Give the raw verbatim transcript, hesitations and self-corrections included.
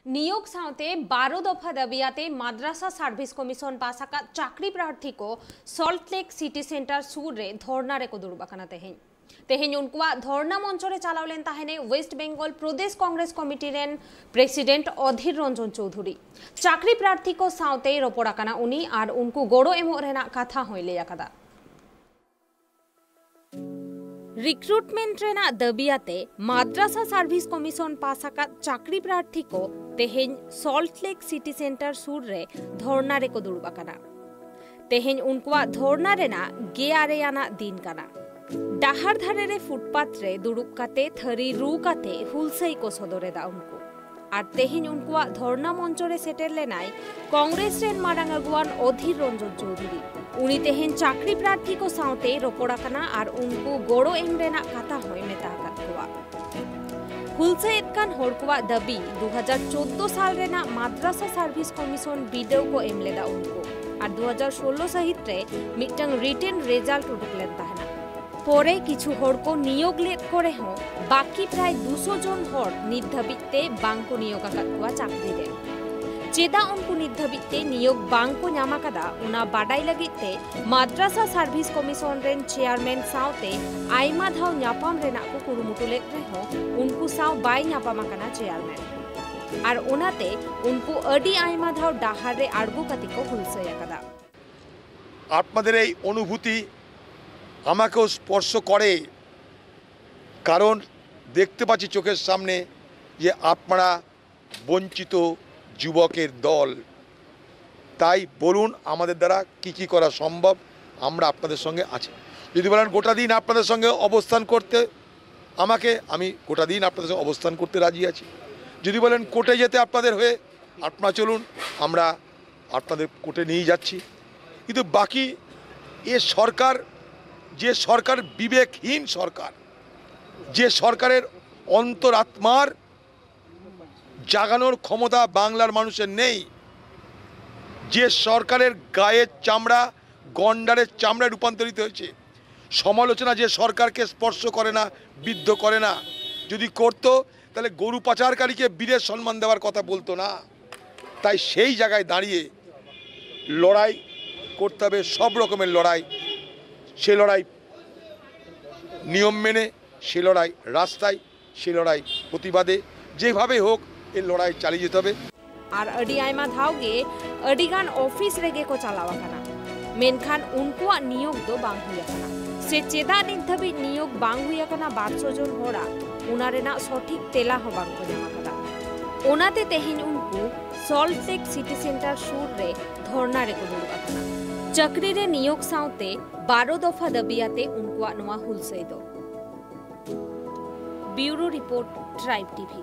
ᱱᱤᱭᱳᱜᱽ ᱥᱟᱶᱛᱮ ᱵᱟᱨᱚ ᱫᱚᱯᱷᱟ ᱫᱟᱹᱵᱤ ᱟᱛᱮ ᱢᱟᱫᱽᱨᱟᱥᱟ ᱥᱟᱨᱵᱷᱤᱥ ᱠᱚᱢᱤᱥᱚᱱ ᱯᱟᱥ ᱟᱠᱟᱫ ᱪᱟᱹᱠᱨᱤ ᱯᱨᱟᱨᱛᱷᱤ ᱠᱚ ᱥᱚᱞᱴ ᱞᱮᱠ ᱥᱤᱴᱤ ᱥᱮᱱᱴᱟᱨ ᱥᱩᱨ ᱨᱮ ᱫᱷᱚᱨᱱᱟ ᱨᱮᱠᱚ ᱫᱩᱲᱩᱵ ᱟᱠᱟᱱᱟ ᱛᱮᱦᱮᱧ᱾ ᱛᱮᱦᱮᱧ ᱩᱱᱠᱩᱣᱟᱜ ᱫᱷᱚᱨᱱᱟ ᱢᱚᱧᱪᱚ ᱨᱮ ᱪᱟᱞᱟᱣ ᱞᱮᱱ ᱛᱟᱦᱮᱱᱮ ᱳᱭᱮᱥᱴ ᱵᱮᱝᱜᱚᱞ ᱯᱨᱚᱫᱮᱥ ᱠᱚᱝᱜᱨᱮᱥ ᱠᱚᱢᱤᱴᱤ ᱨᱮᱱ ᱯᱨᱮᱥᱤᱰᱮᱱᱴ ᱚᱫᱷᱤᱨ ᱨᱚᱧᱡᱚᱱ ᱪᱳᱣᱫᱷᱩᱨᱤ᱾ ᱪᱟᱹᱠᱨᱤ ᱯᱨᱟᱨᱛᱷᱤ ᱠᱚ ᱥᱟᱶᱛᱮᱭ ᱨᱚᱯᱚᱲ ᱟᱠᱟᱱᱟ ᱩᱱᱤ ᱟᱨ ᱩᱱᱠᱩ ᱜᱚᱲᱚ ᱮᱢᱚᱜ ᱨᱮᱱᱟᱜ ᱠᱟᱛᱷᱟ ᱦᱚᱸᱭ ᱞᱟᱹᱭ ᱟᱠᱟᱫᱟ᱾ ᱨᱤᱠᱨᱩᱴᱢᱮᱱᱴ ᱨᱮᱱᱟᱜ ᱫᱟᱹᱵᱤ ᱟᱛᱮ ᱢᱟᱫᱽᱨᱟᱥᱟ ᱥᱟᱨᱵᱷᱤᱥ ᱠᱚᱢᱤᱥᱚᱱ ᱯᱟᱥ ᱟᱠᱟᱫ ᱪᱟᱹᱠᱨᱤ ᱯᱨᱟᱨᱛᱷᱤ ᱠᱚ ᱛᱮᱦᱮᱧ ᱥᱚᱞᱴ ᱞᱮᱠ ᱥᱤᱴᱤ ᱥᱮᱱᱴᱟᱨ ᱥᱩᱨ ᱨᱮ ᱫᱷᱚᱨᱱᱟ ᱨᱮᱠᱚ ᱫᱩᱲᱩᱵ ᱟᱠᱟᱱᱟ᱾ ᱛᱮᱦᱮᱧ ᱩᱱᱠᱩᱣᱟᱜ ᱫᱷᱚᱨᱱᱟ ᱨᱮᱱᱟᱜ ᱜᱮᱞ ᱟᱨᱮ ᱟᱱᱟᱜ ᱫᱤᱱ ᱠᱟᱱᱟ᱾ ᱰᱟᱦᱟᱨ ᱫᱷᱟᱨᱮ ᱨᱮ ᱯᱷᱩᱴᱯᱟᱛ ᱨᱮ ᱫᱩᱲᱩᱵ ᱠᱟᱛᱮ ᱛᱷᱟᱹᱨᱤ ᱨᱩ ᱠᱟᱛᱮ ᱦᱩᱞᱥᱟᱹᱭ ᱠᱚ ᱥᱚᱫᱚᱨ ᱮᱫᱟ ᱩᱱᱠᱩ᱾ ᱟᱨ ᱛᱮᱦᱮᱧ ᱩᱱᱠᱩᱣᱟᱜ ᱫᱷᱚᱨᱱᱟ ᱢᱚᱧᱪᱚ ᱨᱮ ᱥᱮᱴᱮᱨ ᱞᱮᱱᱟᱭ ᱠᱚᱝᱜᱨᱮᱥ ᱨᱮᱱ ᱢᱟᱨᱟᱝ ᱟᱹᱜᱩᱣᱟᱱ ᱚᱫᱷᱤᱨ ᱨᱚᱧᱡᱚᱱ ᱪᱳᱣᱫᱷᱩᱨᱤ᱾ ᱩᱱᱤ ᱛᱮᱦᱮᱧ ᱪᱟᱹᱠᱨᱤ ᱯᱨᱟᱨᱛᱷᱤ ᱠᱚ ᱥᱟᱶᱛᱮᱭ ᱨᱚᱯᱚᱲ ᱟᱠᱟᱱᱟ ᱟᱨ ᱩᱱᱠᱩ ᱜᱚᱲᱚ ᱮᱢ ᱨᱮᱱᱟᱜ ᱠᱟᱛᱷᱟ ᱦᱚᱸᱭ ᱢᱮᱛᱟ ᱟᱠᱟᱫ ᱠᱚᱣᱟ᱾ ᱦᱩᱞᱥᱟᱹᱭᱮᱫ ᱠᱟᱱ ᱦᱚᱲ ᱠᱚᱣᱟᱜ ᱫᱟᱹᱵᱤ, ᱫᱩ ᱦᱟᱡᱟᱨ ᱪᱳᱫᱫᱳ ᱥᱟᱞ ᱨᱮᱱᱟᱜ ᱢᱟᱫᱽᱨᱟᱥᱟ ᱥᱟᱨᱵᱷᱤᱥ ᱠᱚᱢᱤᱥᱚᱱ ᱵᱤᱰᱟᱹᱣ ᱠᱚ ᱮᱢ ᱞᱮᱫᱟ ᱩᱱᱠᱩ, ᱟᱨ ᱫᱩ ᱦᱟᱡᱟᱨ ᱥᱳᱞᱞᱳ ᱥᱟᱹᱦᱤᱛ ᱨᱮ ᱢᱤᱫᱴᱟᱝ ᱨᱤᱴᱮᱱ ᱨᱮᱡᱟᱞᱴ ᱩᱰᱩᱠ ᱞᱮᱱ ᱛᱟᱦᱮᱱᱟ᱾ ᱯᱚᱨᱮ ᱠᱤᱪᱷᱩ ᱦᱚᱲ ᱠᱚ ᱱᱤᱭᱳᱜᱽ ᱞᱮᱫ ᱠᱚ ᱨᱮᱦᱚᱸ, ᱵᱟᱹᱠᱤ ᱯᱨᱟᱭ ᱫᱩᱥᱚ ᱡᱚᱱ ᱦᱚᱲ ᱱᱤᱛ ᱫᱷᱟᱹᱵᱤᱡ ᱛᱮ ᱵᱟᱝ ᱠᱚ ᱱᱤᱭᱳᱜᱽ ᱟᱠᱟᱫ ᱠᱚᱣᱟ ᱪᱟᱹᱠᱨᱤ ᱨᱮ᱾ ᱪᱮᱫᱟᱜ ᱩᱱᱠᱩ ᱱᱤᱛ ᱫᱷᱟᱹᱵᱤᱡ ᱛᱮ ᱱᱤᱭᱳᱜᱽ ᱵᱟᱝ ᱠᱚ ᱧᱟᱢ ᱟᱠᱟᱫᱟ, ᱚᱱᱟ ᱵᱟᱰᱟᱭ ᱞᱟᱹᱜᱤᱫ ᱛᱮ ᱢᱟᱫᱽᱨᱟᱥᱟ ᱥᱟᱨᱵᱷᱤᱥ ᱠᱚᱢᱤᱥᱚᱱ ᱨᱮᱱ ᱪᱮᱭᱟᱨᱢᱮᱱ ᱥᱟᱶᱛᱮ ᱟᱭᱢᱟ ᱫᱷᱟᱣ ᱧᱟᱯᱟᱢ ᱨᱮᱱᱟᱜ ᱠᱚ ᱠᱩᱨᱩᱢᱩᱴᱩ ᱞᱮᱫ ᱨᱮᱦᱚᱸ, ᱩᱱᱠᱩ ᱥᱟᱶ ᱵᱟᱭ ᱧᱟᱯᱟᱢ ᱟᱠᱟᱱᱟ ᱪᱮᱭᱟᱨᱢᱮᱱ᱾ ᱟᱨ ᱚᱱᱟᱛᱮ ᱩᱱᱠᱩ ᱟᱹᱰᱤ ᱟᱭᱢᱟ ᱫᱷᱟᱣ ᱰᱟᱦᱟᱨ ᱨᱮ ᱟᱬᱜᱚ ᱠᱟᱛᱮ ᱠᱚ ᱦᱩᱞᱥᱟᱹᱭ ᱟᱠᱟᱫᱟ᱾ আপনাদের এই অনুভূতি আমাকেও স্পর্শ করে, কারণ দেখতে পাচ্ছি চোখের সামনে যে আপনারা বঞ্চিত যুবকের দল। তাই বলুন, আমাদের দ্বারা কি কি করা সম্ভব, আমরা আপনাদের সঙ্গে আছি। যদি বলেন গোটা দিন আপনাদের সঙ্গে অবস্থান করতে আমাকে, আমি গোটা দিন আপনাদের সঙ্গে অবস্থান করতে রাজি আছি। যদি বলেন কোর্টে যেতে আপনাদের হয়ে, আপনারা চলুন, আমরা আপনাদের কোর্টে নিয়ে যাচ্ছি। কিন্তু বাকি এ সরকার, যে সরকার বিবেকহীন সরকার, যে সরকারের অন্তরাত্মার জাগানোর ক্ষমতা বাংলার মানুষের নেই, যে সরকারের গায়ের চামড়া গন্ডারের চামড়ায় রূপান্তরিত হয়েছে, সমালোচনা যে সরকারকে স্পর্শ করে না, বিদ্ধ করে না, যদি করতো, তাহলে গরু পাচারকারীকে বীরের সম্মান দেওয়ার কথা বলতো না। তাই সেই জায়গায় দাঁড়িয়ে লড়াই করতে হবে, সব রকমের লড়াই। সে লড়াই নিয়ম মেনে, সে লড়াই রাস্তায়, সে লড়াই প্রতিবাদে, যেভাবে হোক এই লড়াই চালিয়ে যেতে হবে। ᱟᱨ ᱟᱹᱰᱤ ᱟᱭᱢᱟ ᱫᱷᱟᱣ ᱜᱮ ᱟᱹᱰᱤ ᱜᱟᱱ ᱚᱯᱷᱤᱥ ᱨᱮᱜᱮ ᱠᱚ ᱪᱟᱞᱟᱣ ᱟᱠᱟᱱᱟ, ᱢᱮᱱᱠᱷᱟᱱ ᱩᱱᱠᱩᱣᱟᱜ ᱱᱤᱭᱳᱜ ᱫᱚ ᱵᱟᱝ ᱦᱩᱭ ᱟᱠᱟᱱᱟ᱾ ᱥᱮ ᱪᱮᱫᱟᱜ ᱱᱤᱛ ᱫᱷᱟᱹᱵᱤᱡ ᱱᱤᱭᱳᱜ ᱵᱟᱝ ᱦᱩᱭ ᱟᱠᱟᱱᱟ ᱵᱟᱨᱥᱚ ᱡᱚᱱ ᱦᱚᱲᱟᱜ, ᱚᱱᱟ ᱨᱮᱱᱟᱜ ᱥᱚᱴᱷᱤᱠ ᱛᱮᱞᱟ ᱦᱚᱸ ᱵᱟᱝ ᱠᱚ ᱧᱟᱢ ᱟᱠᱟᱫᱟ᱾ ᱚᱱᱟᱛᱮ ᱛᱮᱦᱮᱧ ᱩᱱᱠᱩ ᱥᱚᱞᱴ ᱞᱮᱠ ᱥᱤᱴᱤ ᱥᱮᱱᱴᱟᱨ ᱥᱩᱨ ᱨᱮ ᱫᱷᱚᱨᱱᱟ ᱨᱮᱠᱚ ᱫᱩᱲᱩᱵ ᱟᱠᱟᱱᱟ᱾ ᱪᱟᱹᱠᱨᱤ ᱨᱮ ᱱᱤᱭᱳᱜ ᱥᱟᱶᱛᱮ ᱵᱟᱨᱚ ᱫᱚᱯᱷᱟ ᱫᱟᱹᱵᱤ ᱟᱛᱮ ᱩᱱᱠᱩᱣᱟᱜ ᱱᱚᱣᱟ ᱦᱩᱞᱥᱟᱹᱭ ᱫᱚ᱾ ᱵᱤᱭᱩᱨᱳ ᱨᱤᱯᱳᱨᱴ, ᱴᱨᱟᱭᱤᱵᱽ ᱴᱤᱵᱷᱤ᱾